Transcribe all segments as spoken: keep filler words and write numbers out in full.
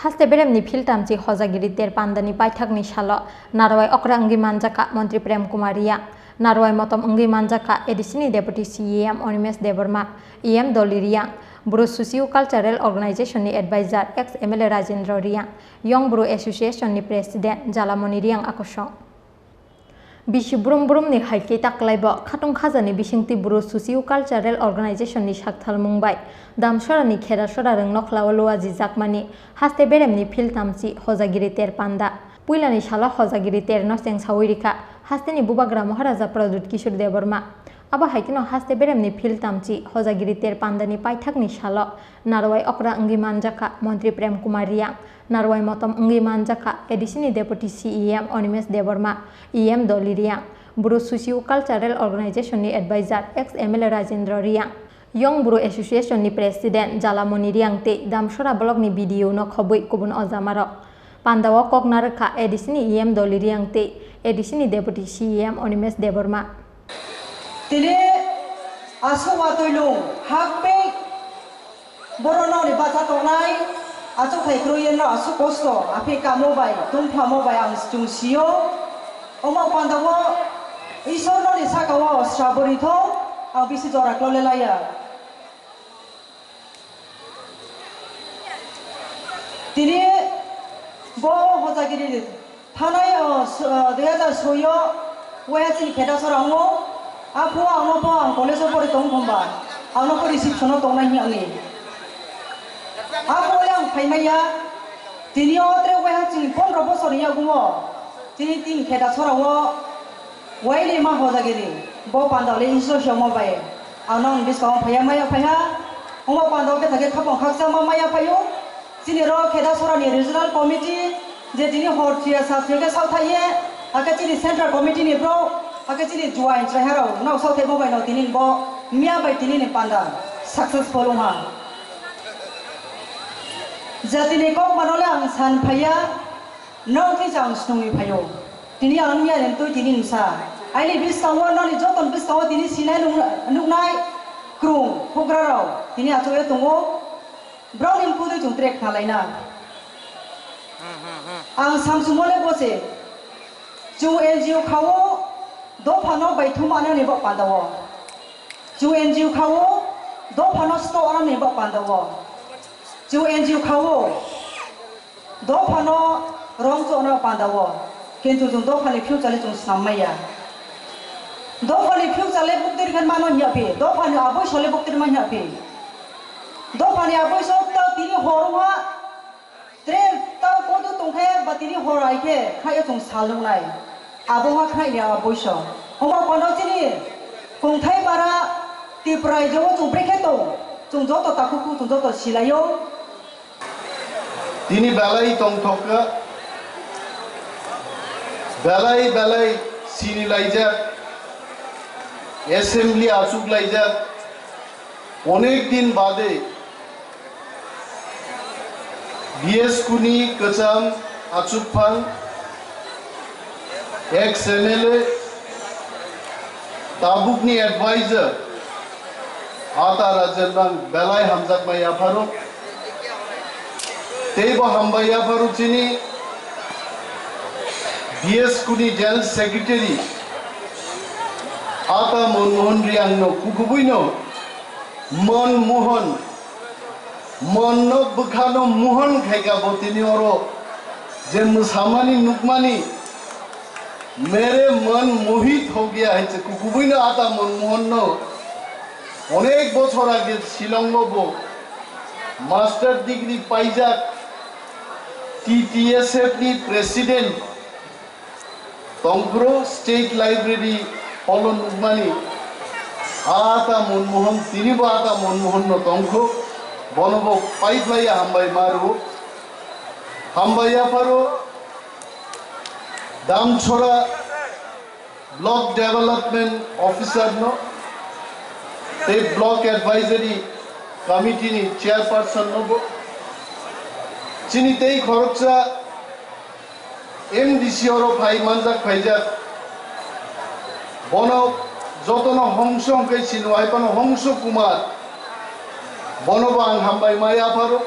Haste beremni philtamchi hojagiri ter pandani paithakni salo narwai okra wngwi manjakha Montri Prem Kumar Reang, narwai motom wngwi manjakha A D C ni Deputy C E M Animesh Debbarma, E M Dolly Reang, Bru Socio Cultural Organization ni Advisor, ex M L A Rajendra Reang, Young Bru Association ni President Jalamoni Reang akosong. Bisi brum brumni hai khe ta kwlaibo khatung khajani bisingtwi Bru Socio Cultural Organization ni sakthalmung bai Damsora ni Khedasora rwng nokhlao luajijakmani haste beremni philtamchi hojagiri ter panda. Puilani salo hojagiri terno chengsaui rikha hasteni bubagra Maharaja Pradyut Kishore Debbarma. Abo hai kheno haste beremni philtamchi hojagiri ter pandani paithakni salo narwai okra wngwi manjakha Montri Prem Kumar Reang, narwai motom wngwi manjakha A D C ni Deputy C E M Animesh Debbarma, E M Dolly Reang, Bru Socio Cultural Organization ni Advisor, ex M L A Rajendra Reang, Young Bru Association ni President Jalamoni Reang tei Damsora Block ni B D O no khobwi kubun ojamarok. Pandao kok narwkha A D C ni E M Dolly Reang tei A D C ni Deputy C E M Animesh Debbarma. Tini aswk watwi lung hak pek borok nokni bacha tongnai, achukthai kwrwi no aswk kosto, aphi kamo bai, tungphamo bai ang chwng sio. Omo pandao Isor nokni saka o srabo rithok, ang bisi jora klole laiya. Tini bo hojagiri thanai, o, s-, o, dui hajar soi o waiha chini Khedasora wngo. A phuo ang no bo ang college o pori tong thumba, ang no bo reception o tongnai hwnwi. A phuo le ang phaimaya, tini o tre waiha chini pondro bosor ni yagumo. Chini tin Khedasora o wailima hojagiri, bo pandao le Isor se omo bai. Ang nokni bwskango phaiya maya phaiha, omo pandao khe thakhe khapang khaksa ma maya phaio. Chini ro Khedasora ni regional committee, je tini hor thuya sa thuya khe saothaiye, hakhe chini central committee ni bro, hakhe chini juain chwraiha rok nok saothai bo bai no tini bo miya bai tini ni panda successful wngha. Jatini kok mano le ang san phaiya, Nokni chang snungwi phaio. Tini ang miya ni twi tini nsa. Aini bwskango noni joto ni bwskango tini sinai nung-, nuknai krung hugra rok tini achuk ye tongo. Brok ni mkhu twi chwng trek khnalaina. Ang samsung mole boche. Chwng N G O khao dopha no bai thum anani bo pandao. Chwng N G O khao dopha no sto anani bo pandao. Chwng N G O khao Dophano rong chokna pandao, kintu chwng dophani future le chwng snam maya. Dophani future le buktir khe mano hnya phi, dophani aboiso le buktir ma hnya phi. Dophani aboiso ta tini hor wngha, tre ta kodu tongkhe ba tini hor ai khe khaio chwng sal nungnai. Abo wngkha khnaini aboiso. Omo kono chini kungthai para Tripura raijo o chwng brekhe tong, chwng joto takhuk chwng joto silaio. Tini belai tongthok kha, belai belai sini laijak, assembly achuk laijak, onek din bade B S kuni kwcham achukphang, ex M L A, tabukni advisor, Ata Rajen bang belai hamjakma yapharo. Teibo hambai yapharo chini B S kuni General Secretary, Ata Monmohan Riyang no kukubuino Mon Mohan, Mon no bwkhano Mohan khaika bo tini oro je mwsamani nukmani, mere Mon Mohit ho gaya hai se kukubuino Ata Mon Mohan no onek bochor age Shillong o bo master degree paijak, T T S F ni president, Tongphuru State Library holo nukmani, Ata Monmohan, tinibo Ata Monmohan no tongkho, bono bo paiphlaiya hambai maru. Hambai yapharo Damchora Block Development Officer no, tei Block Advisory Committee ni Chairperson no bo. Chini tei khoroksa M D C oro phai manjak phaijak. Bono jotono hongso hwnkhe sino hai phano Hongso Kumar. Bono bo ang hambai ma yapharo.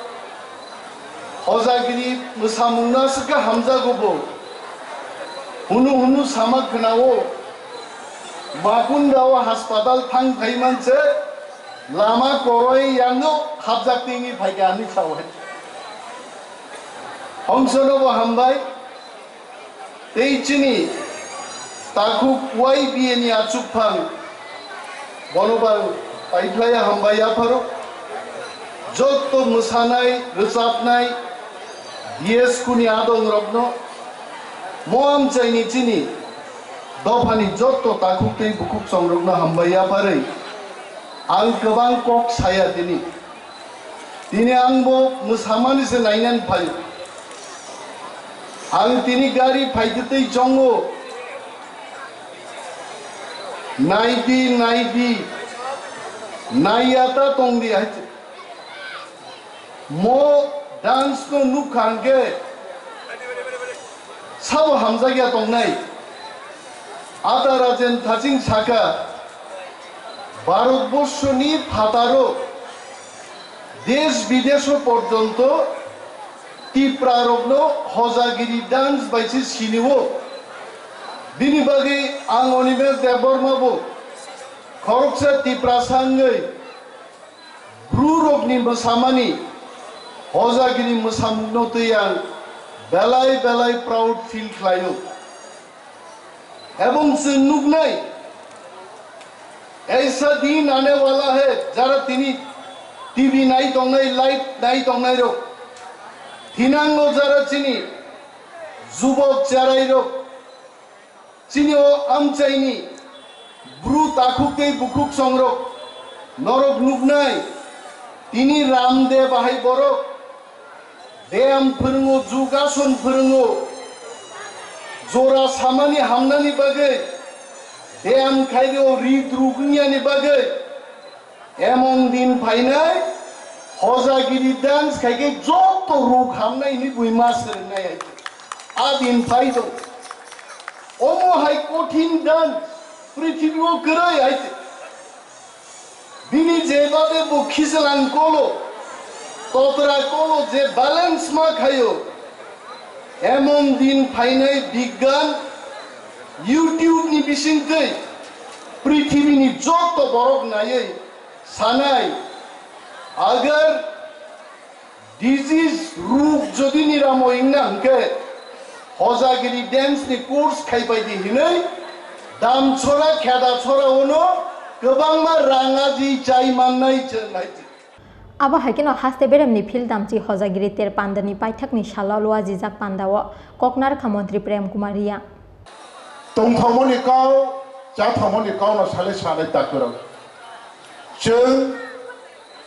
Hojagiri mwsamungno aswk khe hamjago bo. Hunu hunu sama khwnao. Makundao haspatal thang phai manse lama koroi yango hapjak tini phaikha hinwi sao hai. Hongsono bo hambai. Tei chini takhuk Y B A ni achukphang bono bang paiphlaiya hambai yapharo. Jotto mwsanai, rwchapnai, B S Q ni adongrokno, mo amchaini chini dophani jotto takhuk tei bukhuk chongrokno hambai yapharwi ang kwbang kok saya tini. Tini ang bo mwsamani se nainani phaio. Ang tini gari phaitwi twi chongo. Naidi, naidi, naiya ta tongdi hai. Mo dance no nukha hwnkhe sabo hamjakya tongnai. Ata Rajen Thaching sakha, Bharatborsho ni phataro desh bidesho porjonto Tipra rokno Hojagiri dance bai se sinio. Bini bagwi ang Animesh Debbarma bo khoroksa Tiprasa wngwi Bru rokni mwsamani Hojagiri mwsamungno twi ang belai belai proud feel khlaio. Ebong chwng nuknai, aisa din aane wala hai, jara tini T V nai tongnai, live nai tongnai rok, thinango jara chini jubok cherai rok, chini o amchaini bru takhuk tei bukhuk songrok norok nuknai, tini Ramdev bahai borok beyam phwrwngo, jugason phwrwngo, jora samani hamnani bagwi, beyam khairwi ri druk wngyani bagwi, emon din phainai, Hojagiri dance khaikhe joto ruk hamnai hinwi buima swrwngnai hai. A din phai tong. Omo hai kothin dance prithibi o kwrwi hai. Bini jebade bo khichlang kolo, totra kolo je balance ma khaio, emon din phainai bigyan YouTube ni bisingtwi prithibini joto borok naiwi sanai, agar disease ruk jodi niramo wngna hwnkhe Hojagiri dance ni course khaibai di hinwi Damchora, Khedachora ono kwbangma rang aji chai mannai chwng hai. Abo hai kheno haste beremni phil damchi Hojagiri ter pandani paithakni salo luajijak pandao koknarkha montri Prem Kumar Reang. Tongthokmani kau, chathamani kau no sale sanai takhurok. Chwng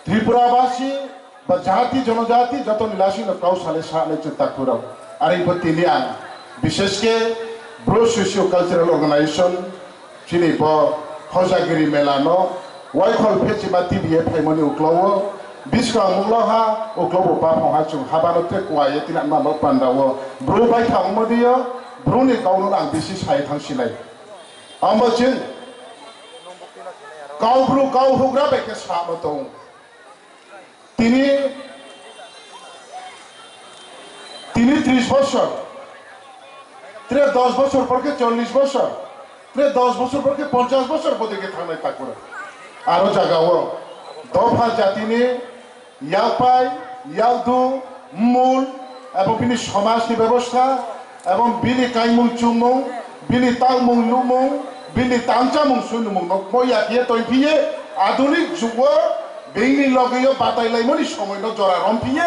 Tripura basi ba jati jonojati jotoni lasino kau sale sanai chwng takhurok. Ari bo tini ang bishesh khe Bru Socio Cultural Organization chini bo Hojagiri mela no Waikhol Phechima T V A phaimani uklogo biskang munglo ha uklobo baphang ha chwng habano tei kuaye tini ang mama pandao Bru bai thangmadiyo Bru ni kau no ang bisi sai thang sinai. Amo chwng kau Bru kau hugra bai khe samo tong. Tini, tini tris bosor, tre dos bosor por khe chollis bosor, tre dos bosor por khe ponchas bosor bodike thangnai takura. Aro jagao dopha jatini yakpai, yakdu, mul, abo bini somajni bebosta, Ebong bini kaimung chumung, bini tangmung numung, bini tangchamung sunumung no mo yakiye toiphiye, adunik jugo bini logiyo batailaimani somoino jora romphiye,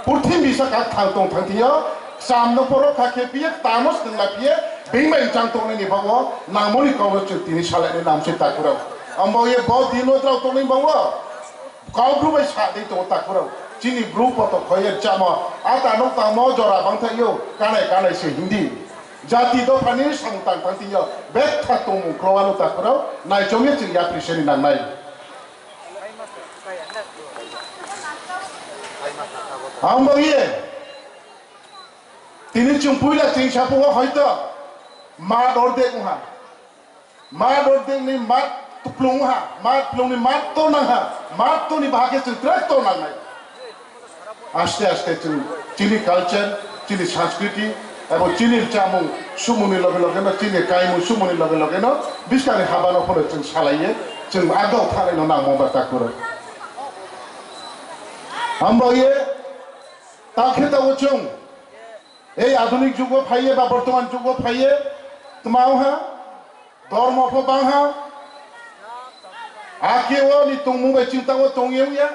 purthimbi saka kthang tong thangthiyo, chamno poro kha khephiye, tamo swnglaphiye, bini bai chang tongnaini bago nangmoni kokno chwng tini salaini namsi takhurao. Ambo ye bo dino drao tongni bago. Kau bru bai sa di tongo takhurao. Chini bru kotor khoye chamo. Ata no tamo jora bangtha yo. Kanai kanai se hindi. Jati dophani samung tang tang tinyo. Betha tongmung kroano takhurao. Naichomye chini yapri seni nangnai. Ang bang ye. Tini chwng puila chwng sapungo hoito. Ma dor de ungha. Mat ordekni mat tuplung ha, mat plungni mat to nang ha, mat to ni bahage chwng trak to nang nai. Aste aste chwng Chini culture, chini sanskriti, abo chini chamung sumuni loge loge no, chini kaimung sumuni loge loge no, biskani habano phano chwng salaiye, chwng agao thangnaino nangmo ba takuro. Ambo ye, takhe tabo chwng, ei adhunik jugo phaiye ba bortoman jugo phaiye, tma wngha, Dormo pho bangha. Ake o ni tongmung bai chwng ta o tong ya.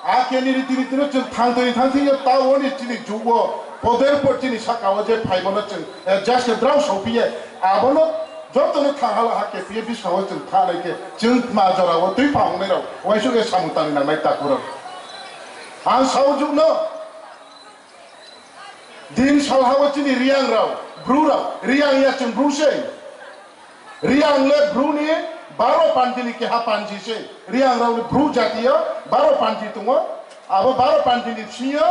Ake ni riti riti no chwng thang twi thang thwi ta o ni chini jugo poder por chini saka o je phai bono chwng adjust khe drao sophiye. Abono joto no thang hala ha khe phiye biskango chwng thanai khe chwng ma jora o twi phang nai rok. Waisuk e samung tang nang nai takuro. Ang saujukno Din salhao chini Riang rao, Bru rao, Riang ya chwng Bru se. Riang le Bru ni baro panti ni keha panti se. Riang rao ni Bru jati yo baro panti tongo. Abo baro panti ni bisingo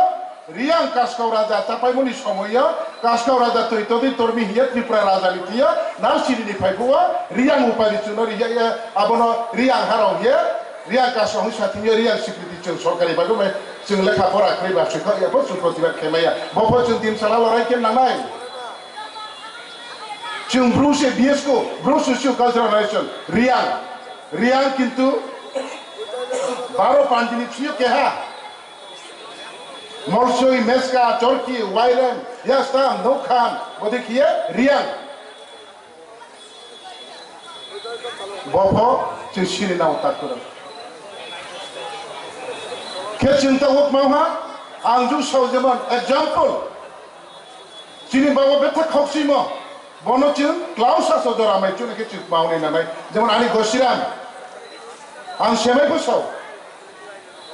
Riang Kaskau Raja chapaimoni somoyo Kaskau Raja twi todi tormi hiye Tripura Raja ni tiyo nal siri ni phaibuo Riang upadi chuno riya abono Riang harao hiye Riang Kaskau hwnwi sathingyo Riang sikriti chwng sorkari bagwi Chwng lekha pora kwrwi ba swikha ya pho chwng protibad khe maya. Bo pho chwng din sala lorai khe nangnai. Chwng Bru se B S ko, Bru Socio Cultural Organization, Riang. Riang kintu baro panti ni bisingo keha. Molsoi, Meska, Chorki, Wairem, Yastam, Nokham, bodi khiye Riang. Bo pho chwng sini nang tak kwrwng. Khe chwng ta wok ma ha, ang jung sao jemon example. Chini baba betha khok simo, bono chwng klaus sa so jora mai chwng khe chwng ma hwnwi nanai. Jemon ani Gosiram, ang semai pho sao.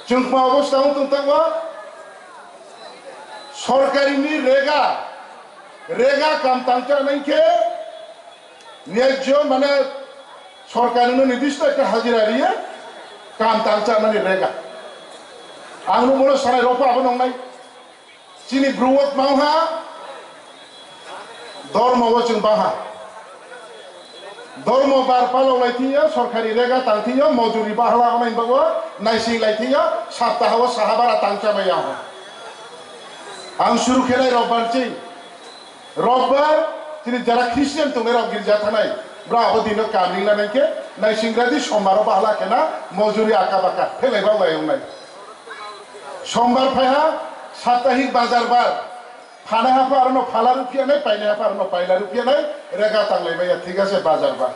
Chwng ma obo sao tong tangwa, sorkari ni rega, rega kam tang cha nai khe, Niyajyo mane sorkar no nirdisto ekta hajira riye kam tang cha mani rega. Ang no bono sanai ropa abo nongnai. Chini bruwok mangha dormo wo chwng baha. Dormo bar palok lai thiyo, sorkari rega tang thiyo, mojuri bahla onai bago naising lai thiyo, saptaha o sahabara tang cha maya ho. Ang suru khelai rok banching. Robbar, chini jara Christian tongnai rok girja thanai, bra abo dino kamling lanai khe, naisingradi sombar o bahla khena, mojuri aka baka, phelai ba lai ongnai. Sombar phaiha, saptahik bazar bar, phanai hapha arono phala ruphiya nai, painai hapha arono paila ruphiya nai, rega tanglai maya, thik ase bazar bar.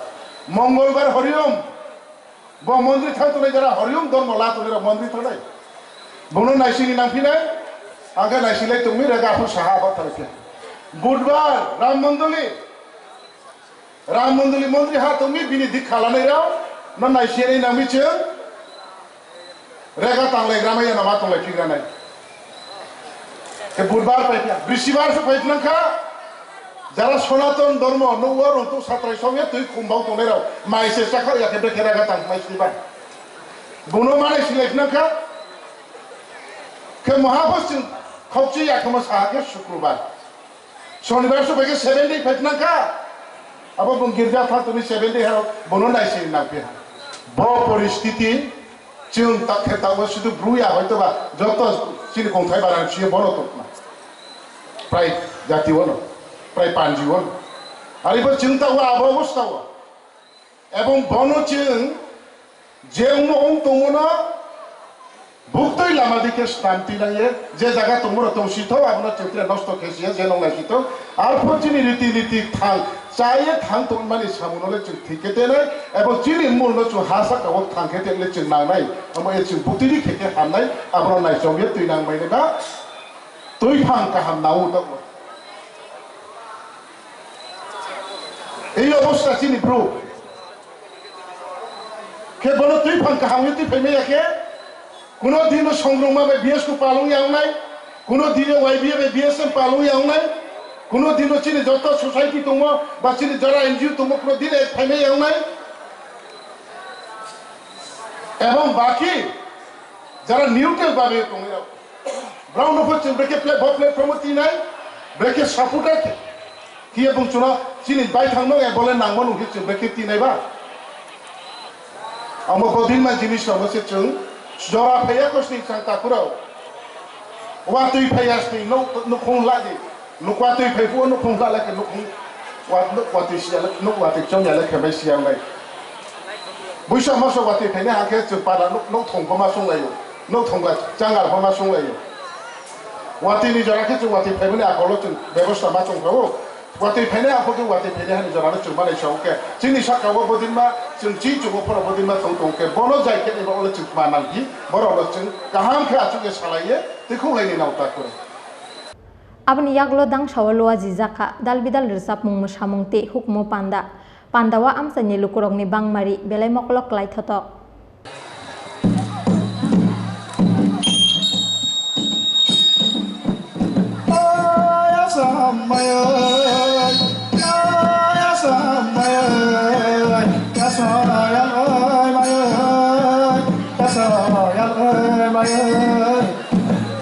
Mongolbar horiom, Bo mondri thang tongnai jara Horiom Dormo la tongnai rok mondri thangnai. Bono naisingni nangphinai, ang khe naising lai tongmi rega aphuru saha abo tharikhe. Budbar Ram Mondoli, Ram Mondoli mondri ha tongmi bini dikha lanai rok no naisingni nangmi chwng rega tanglai gramai ya nama tonglai phigranai. Ke budbar paipya, bisibar se paipnang kha. Jara Sonaton Dormo, no o rung tu satrai song ya tui kumbau tongnai rok. Mai se chakha ya ke bekhe raga tang mai siba. Bono manai silai phna kha. Ke moha bo sing khokchi ya khama sa ke Sukrubar. Sonibar se paike seven day paipnang kha. Abo bung girja thal tuni seven day haro bono nai sing nang phi ha. Bo poristiti Chwng tak khe tabuk sudu bru ya hoito ba joto chini kongthai barang siyo bono tongma. Prai jati ono, prai panji ono. Aribo chwng tabuk abo obostha o. Ebong bono chwng je ungno ung tongmano buktui lama dikhe snam tinaiye, je jaga tongmano tong sithok abono chwng tre nosto khe siya je nong nai sithok. Arpho chini riti niti thang, chaye thang tongmani samunole chwng thik khe tenai, ebo chini mulno chwng ha saka o thang khe tenle chwng nangnai, omo e chwng butidi khe khe hamnai, abono naichomye twi nangmani ba twi phang kaham nao tongmo. Ei obostha chini bru. Khe bono twi phang kaham ye twi phaimaya khe, kuno dino songrongma bai B S ko palung ya wngnai, kuno dino Y B A bai B S M palung ya wngnai, kuno dino chini joto society tongmo ba chini jora N G O tongmo kuno dino ek phaimaya wngnai. Ebong baki jara neutral babe tongnai rok. Borokno pho chwng brekhe pla-, bo platform o tinai, brekhe supporter khe. Khe bung chwngno chini baithang no ebole nangma nungkhe chwng brekhe tinai ba. Amo bodin ma jinis rok se chwng jora phaiya kosni chang takurao. Watwi phai ya sini, nuk, nukhung hla di. Nuk watwi phai phuo nukhung hla lai khe nukhung, wat-, nuk watwi siya lai, nuk watwi chong ya lai khe bai siya lai. Buisa moso watwi phainai hang khe chwng pada nuk, nuk thong pho ma sung lai o. Nuk thong lai, changar pho ma sung lai o. Watwi ni jora khe chwng watwi phaimani akholo chwng bebosta ma chong pha o. Watwi phainai aphuru watwi phainai hani jorano chwng manai sa o khe, chini saka o bodinma, chwng chi chungo phoro bodinma thong tong khe, bono jai khe eba ole chwng ma nang di, borok no chwng kaham khe achuk ye salai ye, twi khuk lai ni nang ta khe. Aboni yagulo dangsa o luaji jakha, dal bidal rwchapmung mwsamung tei hukumu panda. Panda o amchaini lukurokni bangmari belai mokolo klai thotok.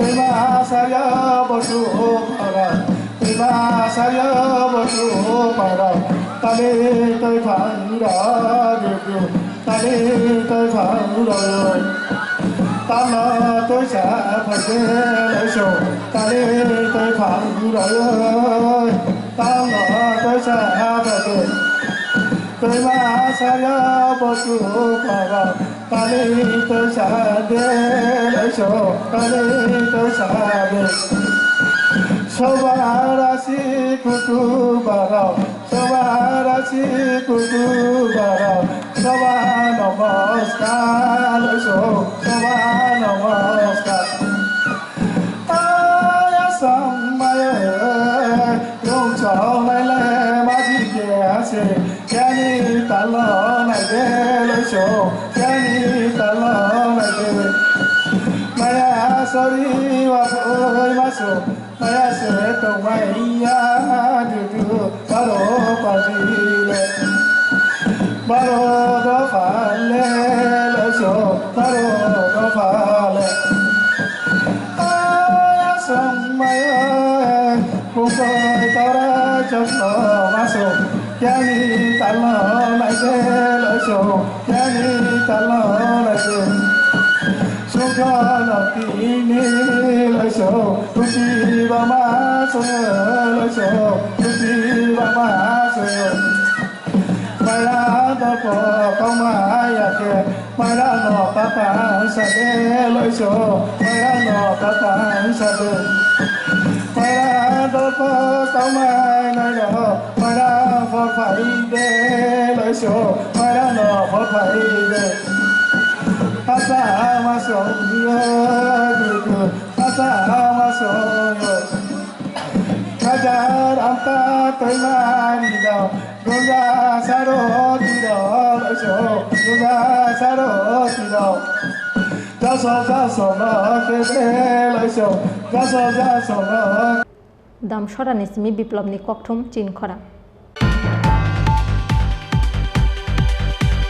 Twi ma sarya bosu para, twi ma sarya bosu para, tali twi thang ra rikru, tali twi thang ra roi. Tamo twi sa phai de lai so, tali twi thang ra roi. Tamo twi sa phai de, twi ma sarya bosu para. Kali to sade laiso, kali to sade. Sobarasi kutu barao, sobarasi kutu barao, soba namaskar laiso, soba namaskar. Aya samaya, rong chao lai le maji ke ase. Yani talo naide loiso, yani talo naide. Maya sori wa oi maso, maya se to maya dudu, baro pajile. Baro do pale loiso, baro do pale. Aya samaya, Bukai tara chasma maso, yani talo laide loiso, yani talo laide. Sukha lati ni loiso, tuti ba maso loiso, tuti ba maso. Maya dopo kaumaya khe, maya no patan sade loiso, maya no patan sade. Maya dopo kaumai naino, maya phor phai de loiso, maya no phor phai de. Asa maso yo dudu, asa maso yo. Hajar amta toimani dao. Ganga saro tiro loiso, ganga saro tiro. Jaso jaso no kebe loiso, jaso jaso no. Damsora ni simi Biplop ni kokthum Chinkhora.